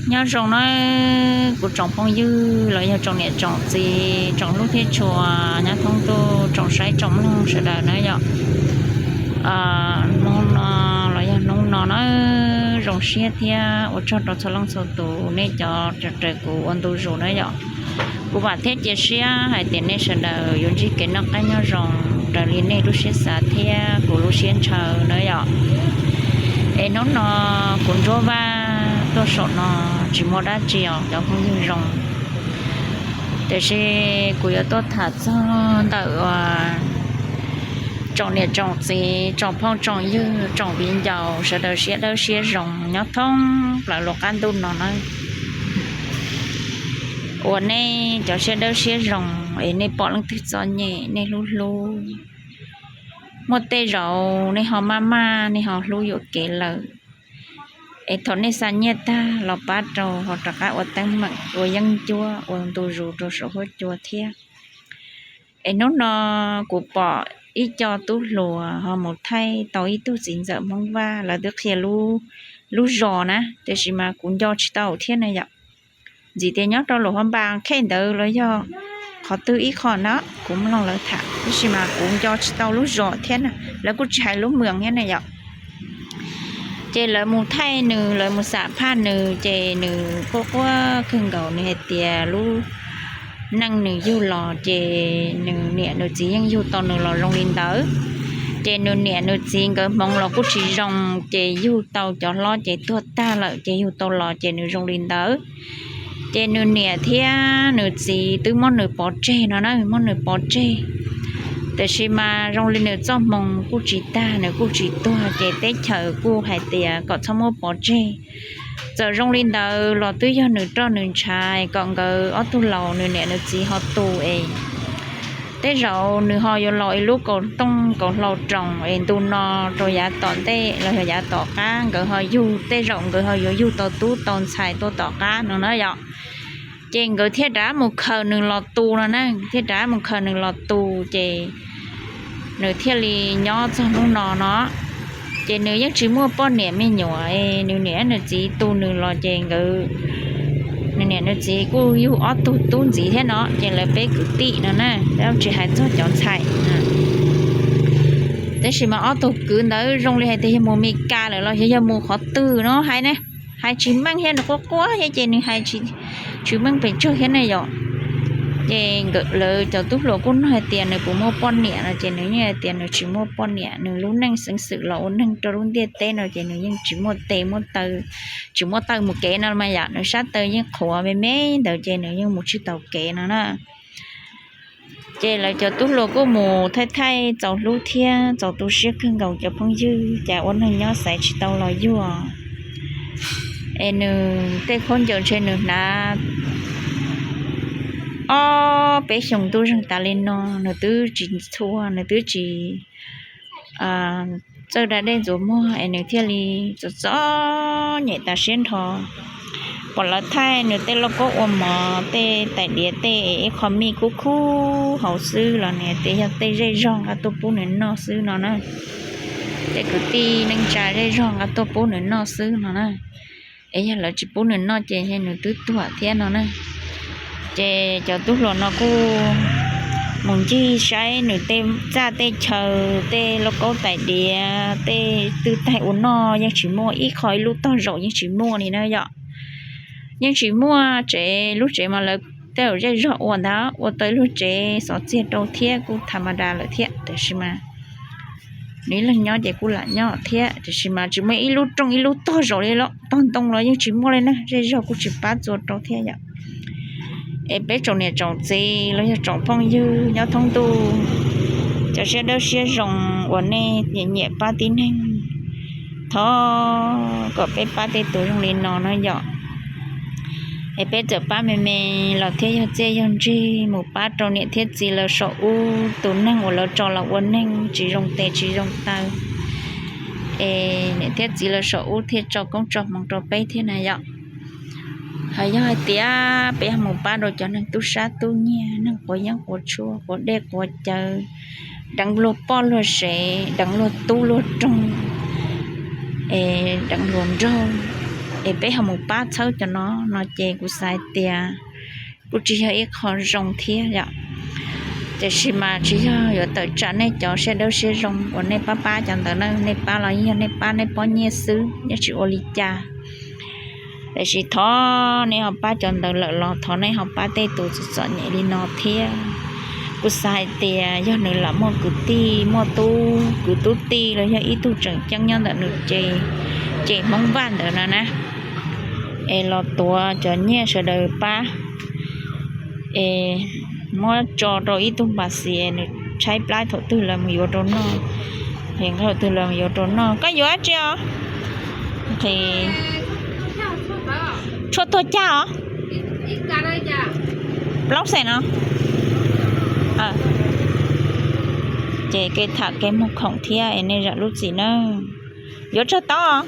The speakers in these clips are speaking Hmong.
Nyob zoo nawb kuv tsoom phooj ywg los yog tsoom niam tsoom txiv, tsoom hlub thiab tshua, nyob thoob ntuj tsoom saib tsoom mloog sawv daws na yom. Hnub no los yog hnub no na, zoo siab thiab ua tsaug rau txhua leej txhua tus nej cov raws kuv ua ntu zus na yom. Kuv vam thiab cia siab hais tias nej sawv daws yuav ntsib kev noj qab nyob zoo raws li nej lub siab xav thiab kuv lub siab ntshaw na yom. Es hnub no kuv Ntsuab Vaj tuaj saum no tsis muaj dab tsi os cov phooj ywg zoo, tiam sis kuv yuav tuaj tham txog ntawm tsoom niam tsoom txiv, tsoom phooj tsoom ywg, tsoom viv ncaus sawv daws siab dawb siab zoo nyob thoob plaws lub qab ntuj no na. Uas nej cov siab dawb siab zoo es nej pom leej twg txom nyem nej hlub hlub, muaj tej zaum nej ho maj maj nej ho hlub yuam kev lawm, es thaum nej xa nyiaj tag los pab rau ho rov qab ua teeb meem ua yeeb ncuab ua ntu zus rau saum huab cua thiab. Es hnub no kuv pom ib co tub hluas ho mus thaij tau ib tug txiv ntxawm Hmoob Vaj, lawv twb qhia lub zos na, tiam sis mas kuv nco tsis tau thiab na yom. Ntxim tias nyob rau Luam Phab Npas Khej ntawd los yog qhov twg ib qho na, kuv mloog lawv tham tab sis mas kuv nco tsis tau lub zos thiab na, lawv kuj tsis hais lub moos thiab na yom. Ces lawv mus thaij nws, lawv mus xam phaj nws, ces nws quaj quaj kawg nkaus, nws hais tias lub neej nws yug los ces nws niam nws txiv yeej yug tau nws los zoo li ntawd. Ces nws niam nws txiv nkawd hmoov los kuj tsis zoo, ces yug tau cov hlob ces tuag tag lawm, ces yug tau los ces nws zoo li ntawd. Ces nws niam thiab nws txiv twb muab nws pov tseg no na, muab nws pov tseg. Tiam sis mas zoo li nws txoj hmoo kuj tsis tag, nws kuj tsis tuag, ces teb chaws kuj hais tias kom txhob muab pov tseg. Txawm zoo li ntawd los twb yog nws roj nws ntshav kom nkawd ob tug laus nws niam nws txiv ho tu es tej zaum nws ho yuav los ib lub kaum tooj kaum hlau roos es ntu no rau yav tom ntej los yog yav tom qab nkawd ho yug, tej zaum nkawd ho yuav yug tau tub tau ntxhais tuaj tom qab no na yom. Ces nkawd thiaj rov mus khaws nws los tu no na, thiaj rov mus khaws nws los tu, ces nws thiaj li nyob txog hnub no no. Ces nws yeej tsis muaj poj niam me nyuam, nws niam nws txiv tu nws los ces nkawd, nws niam nws txiv kuj yug ob tug tub ntxiv thiab no, ces lawv peb kwv tij no na, tsis hais txog cov ntxhais. Tab sis mas ob tug kwv ntawd zoo li hais tias yog mus Mes Kas lawm los yog yog mus qhov twg no hais na, hais tsis meej thiab, nws quaj quaj thiab ces nws hais tsis meej pes tsawg thiab ne yom. Ces lawv cov tub hluas kuj nug hais tias nws puas muaj poj niam no ces nws yeej hais tias nws tsis muaj poj niam, nws lub neej xeeb xwm los ua neeg rau lub ntiaj teb no ces nws yeej tsis muaj tes muaj taw, tsis muaj taw mus kev no mas yom, nws sab taw yeej qhuav me me ntawd ces nws yeej mus tsis tau kev no na. Ces lawv cov tub hluas kuj mus thaij thaij txaus hlub thiab txaus tu siab kawg nkaus cov phooj ywg, cas ua neeg nyob xaiv tsis tau los yuag. Es nws tej khaub ncaws ntshe nws hnav ob peb xyoos ntuj zeeg tas li no, nws twb tsis txhua, nws twb tsis txawj da dej ntxuav muag es nws thiaj li txom txom nyem tas siab nrho. Pom lawv thaij nws tej lauj kaub ua mov, tej tais diav, tej ib qho mij kub khub hauv xwb los nws tias yog tej zej zog nqa tuaj pub nws noj xwb no na. Tej kwv tij neej tsa zej zog nqa tuaj pub nws noj xwb no na. Es yog lawv tsis pub nws noj ces nws twb tuag thiab no na. Ces cov tub hluas no kuj mus ncig saib nws tej txaj tej chaw, tej lauj kaub tais diav, tej twj taig ua noj yeej tsis muaj, ib qho ib lub tog zaum yeej tsis muaj li na yom. Yeej tsis muaj tsev, lub tsev mas lawv tej zaum zej zog ua ntag, ua tau ib lub tsev xov txiag rau thiab kuj tha ma da lawm thiab, tiam sis mas nws ib leeg nyob ces kuj lam nyob thiab, tiam sis mas tsis muaj ib lub rooj ib lub tog zaum li los tog ntoo los yeej tsis muaj li na, zej zog kuj tsis pab txua rau thiab yom. Es peb tsoom niam tsoom txiv los yog tsoom phooj ywg nyob thoob ntuj, cov siab dawb siab zoo uas nej nyiam nyiam pab tib neeg, thov kom peb pab tej tus zoo li no no yom. Es peb txawm pab me me los thiaj yog txiaj yog ntsig mus pab rau niam thiab txiv lawv saum ub, tus neeg uas lawv tso los ua neeg tsis zoo tes tsis zoo taw. Es niam thiab txiv lawv saum ub thiaj tso koob tso hmoov rau peb thiab na yom. Hos yog hais tias peb yog mus pab rau cov neeg tub sab tub nyiag, neeg quav yeeb quav tshuaj, quav dej quav cawv, deev luag poj luag sev, deev luag tub luag roog, es deev luag nraug, es peb ho mus pab txhawb cov no no ces kuv xav hais tias kuj tsis yog ib qho zoo thiab yom. Tiam sis mas tsis yog yuav tawm tsam nej cov siab dawb siab zoo uas nej pab pab cov ntawd na, nej pab los yeej yog nej pab nej pob nyiaj xwb, yeej tsis ua li cas. Tiam sis thov nej ho pab cov ntawd lawm los thov nej ho pab tej tus txom txom nyem li no thiab. Kuv xav hais tias yog nws lam muaj kwv tij, muaj tub kwv tub tij los yog ib tug tseem ceeb nyob ntawm nws ces, ces Hmoob Vaj ntawd no na, es los tuav cov nyiaj sawv daws pab, es muab tso rau ib tug npas xis es nws tshaib plab thaum twg lawv mus yuav rau noj, es thaum twg lawv mus yuav rau noj. Koj yuav dab tsi os? Nqhis tshuaj tuag cag os. Plaub xees no. Ces kev tham kev muag khoom thiab es nej zam lub txim nawb. Yuav tsawg taub os?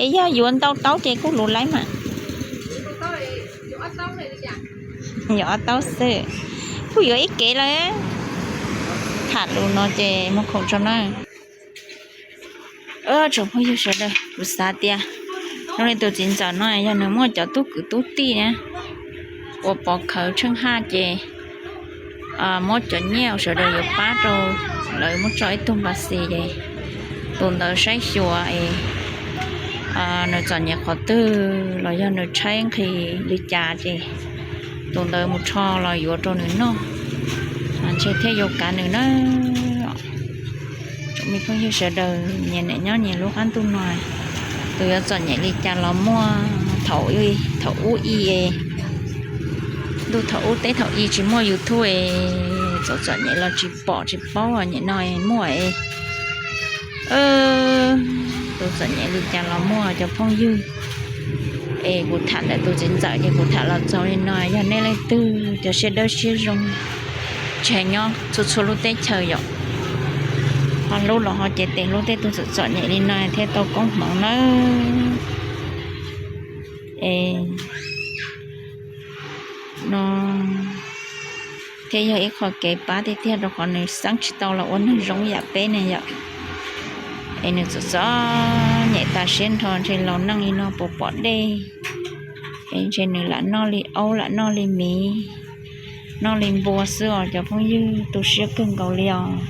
Es yog yuav ntau taub ces kuj luv laib mas. Yog ob taub xwb, kuj yuav ib kev lawm. Tham lus no ces muag khoom tso na. Tsoom phooj ywg sawv daws, kuv xav tias zoo li tus txiv ntxawm no yog nws muaj cov tub kwv tub tij na uas pov khawv tsheej haj ces muab cov nyiaj sawv daws yuav pab rau lawv muab tso ib tug npas xis ces tus ntawd saib xyuas es nws txom nyem qhov twg los yog nws tshaib nqhis li cas ces tus ntawd mus rho los yuav rau nws noj, ntshe thiaj yuav kav nws na. Tsoom me phooj ywg sawv daws, nyias niam nyob nyias lub qab ntuj no, tus yuav txom nyem li cas los muaj, thaum ub i, ntuj thaum ub teb thaum i tsis muaj YouTube es txom txom nyem los tsis pom tsis paub, nim no muaj es tus txom nyem li cas los muaj cov phooj ywg. Es kuv tham ntawm tus txiv ntxawm ces kuv tham los txog li no, yog nej leej twg cov siab dawb siab zoo, tsis hais nyob txhua txhua lub teb chaws yom, ho hlub los ho cev tes hlub tej tug txom txom nyem li no thiaj tau koob hmoov nawb. Es no thiaj yog ib qho kev pab tiag tiag rau qhov nws xeeb tsis tau los ua neeg zoo yam peb ne yom. Es nws txom txom nyem tas siab nrho, ntshe laus neej li no puas pom dej, es ntshe nws lam noj li aub lam noj li miv, noj li npua xwb os cov phooj ywg, tu siab kawg nkaus li os.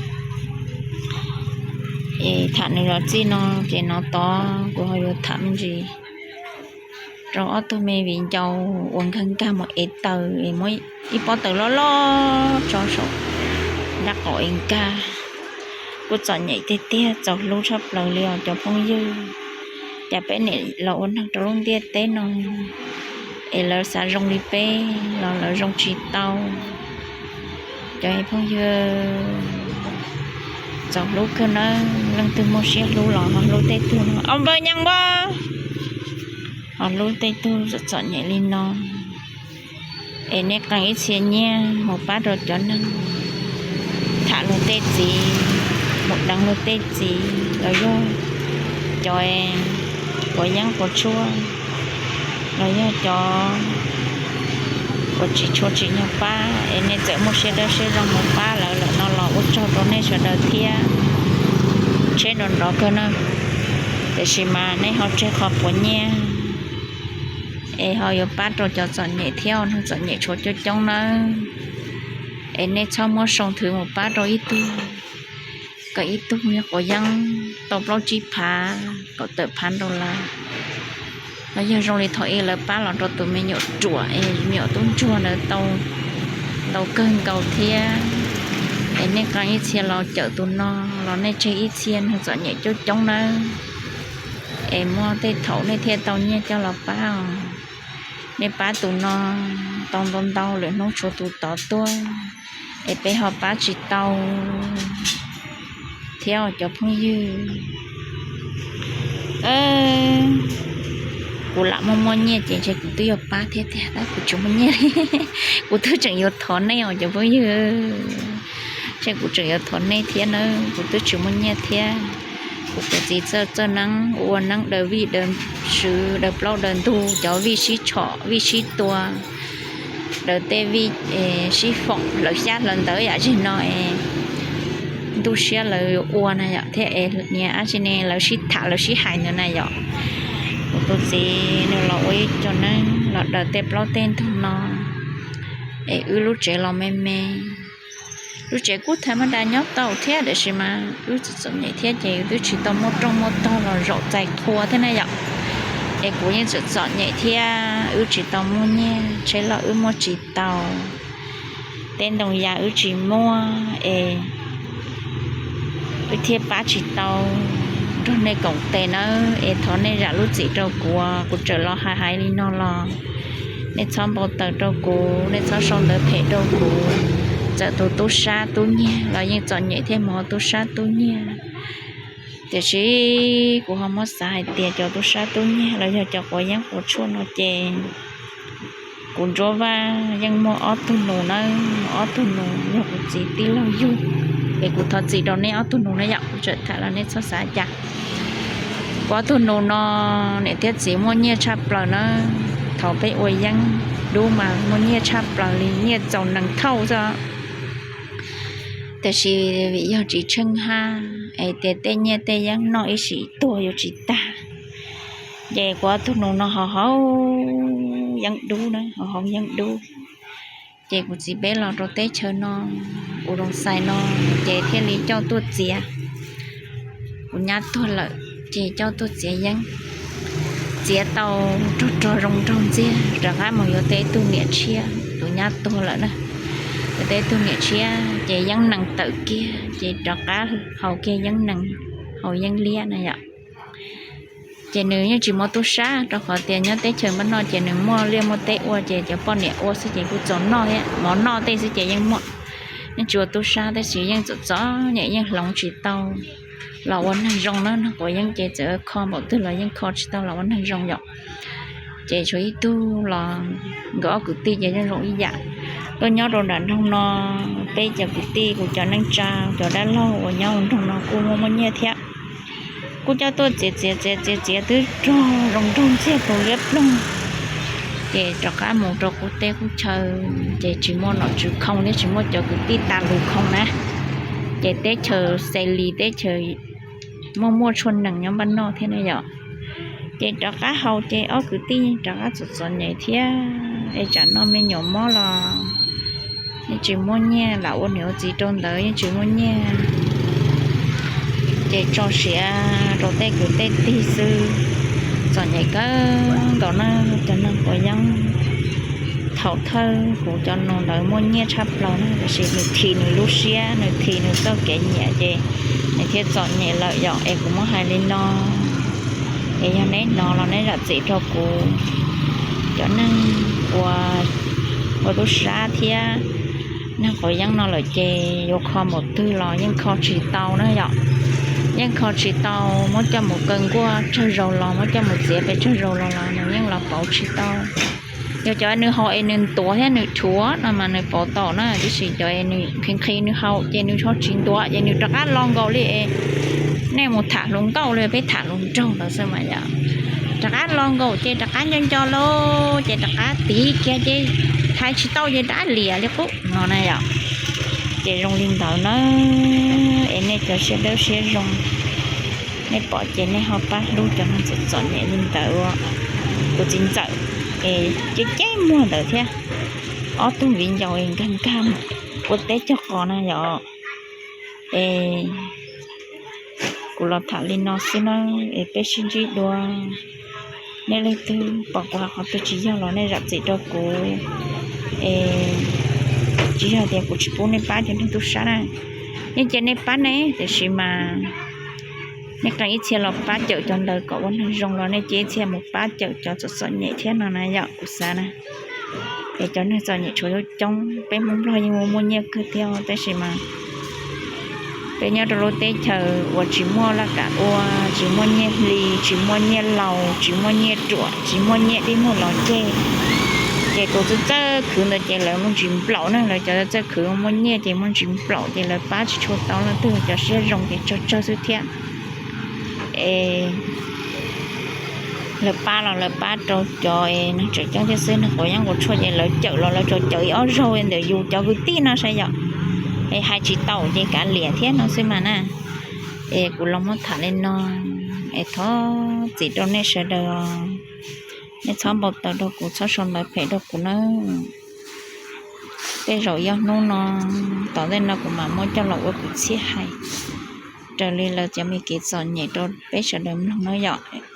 Es tham nws los txij no ces no tod kuv ho yuav tham me ntsis rau ob tug me viv ncaus uas nkag nkag mus ev taws es muab ib pob taws loj loj tso saum nraub qaum es nkag. Kuj txom nyem tiag tiag, txaus hlub tshaj plaws li os cov phooj ywg. Cas peb niam los ua neeg rau lub ntiaj teb no es lawv xav zoo li peb los lawv zoo tsis tau. Cov phooj ywg, txaus hlub kawg nawb, leej twg muaj siab hlub los ho hlub tej tug no, au npawg Nyees Npauj, ho hlub tej tug txom txom nyem li no. Es nej qee ib txhia nyiaj mus pab rau cov neeg, tham luag tej txiv, mus deev luag tej txiv los yog cov quav yeeb quav tshuaj los yog cov uas tsis tshua tsim nyog pab es nej txawm muaj siab dawb siab zoo mus pab lawv lawm no los ua tsaug rau nej sawv daws thiab. Tsheb nrov nrov kawg na, tiam sis mas nej ho tseg qhov quav nyiaj es ho yuav pab rau cov txom nyem thiab, neeg txom nyem tshuav coob coob nawb. Es nej txhob muab sau nthwv mus pab rau ib tug, kom ib tug quav yeeb tau plaub tsib phav kaum tawm phav dollar. Los yog zoo li thaum ub lawv pab los rau tus me nyuam ruam es me nyuam tub ntsuag ntawd tau kawg nkaus thiab. Es nej qee ib txhia los cawm tus no, los nej tseg ib txhia, neeg txom nyem coob coob nawb. Es muaj tej thaum nej thiaj tau nyiaj coj los pab os. Nej pab tus no tau ntau ntau lwm hnub tshuav tus tod tuaj, es peb ho pab tsis tau thiab os cov phooj ywg. Kuv lam muaj muaj nyiaj ces ntshe kuv twb yuav pab thiab tiag tab kuv tsis muaj nyiaj li. Kuv twb tseem yuav thov nej os cov phooj ywg, ntshe kuv tseem yuav thov nej thiab nawb, kuv twb tsis muaj nyiaj thiab. Kuv tus txiv txawj txawj neeb ua neeb daws vij daws swv daws plaub daws ntug, cov vij sib tshom vij sib tua, daws tej vij sib foom hlawv xyab hlawv ntawv yam zeg no es tu siab lawv ua na yom, thiab es niam dab tsi ne lawv sib tham lawv sib hais ntawd na yom. Kuv tus txiv nws los ua ib co neeb los daws tej plaub tej ntug no, es wb lub tsev los me me. Lub tsev kuj tham ma das nyob tau thiab, tiam sis mas wb txom txom nyem thiab ces twb tsis tau muaj rooj muaj tog los zaum txais qhua thiab na yom. Es kuv yeej txom txom nyem thiab, wb tsis tau muaj nyiaj, tsheb loj wb muaj tsis tau, tej ntoo ya wb tsis muaj, es wb thiaj pab tsis tau nrog nej koom tes nawb. Es thov nej zam lub txim rau kuv, kuv txawm los hais hais li no los nej txhob npau taws rau kuv, nej txhob sau ntawv phem rau kuv. Txawm tus tub sab tub nyiag los yeej txom nyem thiab mus ua tub sab tub nyiag, tiam sis kuv ho muab xav hais tias cov tub sab tub nyiag los yog cov quav yeeb quav tshuaj no ces kuv Ntsuab Vaj yeej muaj ob tug nus nawb, ob tug nus yog kuv txiv tij laug yug. Es kuv thov txim rau nej ob tug nus na yom, kuv tseem tham los nej txhob xav cas. Kuv ob tug nus no niam thiab txiv muaj nyiaj tshaj plaws nawb. Thaum peb ua yeeb dub mas muaj nyiaj tshaj plaws li, nyiaj txaus nees thauj xwb. Tiam sis vim yog tsis tsheej haj es tias tej nyiaj tej yeeb noj ib sim tuag yuav tsis tag, ces kuv ob tug nus no ho haus yeeb dub na, ho haus yeeb dub. Ces kuv txiv peb los rau teb chaws no, ua rooj xais no, ces thiaj li coj tuaj txiav. Kuv nyab tuag lawm ces coj tuaj txiav yeeb, txiav tau rog rog zoo nraug ntxiag rov qab mus yuav tau ib tug niam tshiab, tus nyab tuag lawm na, yuav tau ib tug niam tshiab ces yeeb nees tawm kiag ces rov qab haus kiag yeeb nees, haus yeeb liab na yom. Ces nws yeej tsis muaj tub sab rau qhov tias nyob teb chaws npaj noj ces nws muaj liaj muaj teb ua ces cov poj niam ua xwb ces kuj txaus noj thiab, mov noj tej xwb ces yeej muaj. Yeej tsis ua tub sab tab sis yeej txom txom nyem yeej hloov tsis tau los ua neeg zoo na, neeg quav yeeb ces txawm kho npaum twg los yeej kho tsis tau los ua neeg zoo yom. Ces tshuav ib tug los nkawd ob kwv tij ces yeej zoo ib yam. Tuaj nyob rau nram nroog no, peb cov kwv tij kuv cov neej tsa, cov dab laug uas nyob nroog no kuj muaj muaj nyiaj thiab. Kuj coj tuaj txiav txiav txiav txiav txiav twb rog zoo nraug ntxiag tus liab ploog. Ces rov qab mus rau qub teb qub chaw, ces tsis muaj nom tswv khoo thiab tsis muaj cov kwv tij tas lus khoo na. Ces teb chaws xes lis teb chaws muaj muaj tshuaj nees nyob npaj noj thiab na yom. Ces rov qab haus ces ob kwv tij rov qab txom txom nyem thiab, es tsam no me nyuam mob los yeej tsis muaj nyiaj, lam ua niam ua txiv rau ntawd yeej tsis muaj nyiaj. Ces tso siav rau tej kwv tej tij xwb, txom nyem kawg nkaus na cov neeg quav yeeb. Thaum thawj kuv cov nus ntawd muaj nyiaj tshaj plaws na, tiam sis nws thim nws lub siab, nws thim nws txoj kev nyiam ces nws thiaj txom nyem lawm yom. Es kuv muab hais li no, es yog neb hnov los neb zam txim rau kuv. Cov neeg uas ua tub sab thiab neeg quav yeeb no lawm ces yuav kho npaum twg los yeej kho tsis tau na yom. Yeej kho tsis tau, muab coj mus kaw nkuaj tsawg zaus los muab coj mus txiav pes tsawg zaus los los nws yeej los pauv tsis tau. Yog cov nws haus es nws ntuav thiab nws rhuav no mas nws pauv tau na, tiam sis cov nws nqhis nqhis nws haus ces nws ho tsis ntuav ces nws rov qab lo nkaus li es nej mus tham hluas nkauj li peb tham hluas nraug ntawd xwb mas yom. Rov qab lo nkaus ces rov qab nco nco lauj ces rov qab tiv kiag ces hais tsis tau ces rov qab liam li qub no na yom. Ces zoo li ntawd na, es nej cov siab dawb siab zoo, nej pom ces nej ho pab hlub cov neeg txom txom nyem li ntawd ua kuv txiv ntxawm es ceb ceb muag ntawd thiab. Ob tug viv ncaus es nkag nkag mus ua teb cog qos na yom. Es kuv los tham li no xwb na, es peb sib ntsib dua. Nej leej twg pom kuv hais qhov twg tsis yog los nej zam txim rau kuv. Es tsis yog tias kuv tsis pub nej pab cov neeg tub sab na, yeej cia nej pab ne, tiam sis mas nej qee ib txhia los pab cawm cov ntawd kom ua neeg zoo los nej cia ib txhia mus pab cawm cov txom txom nyem thiab no na yom, kuv xav na. Es cov neeg txom nyem tshuav coob coob, peb Hmoob Nplog yeej muaj muaj nyiaj kawg thiab tab sis mas peb nyob rau lub teb chaws uas tsis muaj laj kam ua, tsis muaj nyiaj hli, tsis muaj nyiaj laus, tsis muaj nyiaj ruam, tsis muaj nyiaj dib muag los ceg. Ces tus txawj txawj khwv ntawd ces lawv muaj ntsis nplaum na, lawv cov txawj khwv muaj nyiaj ces muaj ntsis nplaum ces lawv pab tsis tshua tau leej twg, cov siab zoo ces tsawg tsawg xwb thiab. Es lawv pab los lawv pab rau cov neeg tseem ceeb thiab xwb, neeg quav yeeb quav tshuaj ces lawv cawm los lawv tsuas cawm ib ob zaug ntawm yus cov kwv tij no saib yom. Es hais tsis tau ces kav liam thiab no xwb mas na. Es kuv los muab tham li no, es thov txim rau nej sawv daws os. Nej txhob npau taws rau kuv, txhob sau ntawv phem rau kuv nawb. Tej zaum yog hnub no, tom ntej no kuv mam muab coj los ua kwv txhiaj hais raws li lawv cov me kev txom nyem rau peb sawv daws mloog nawb yom.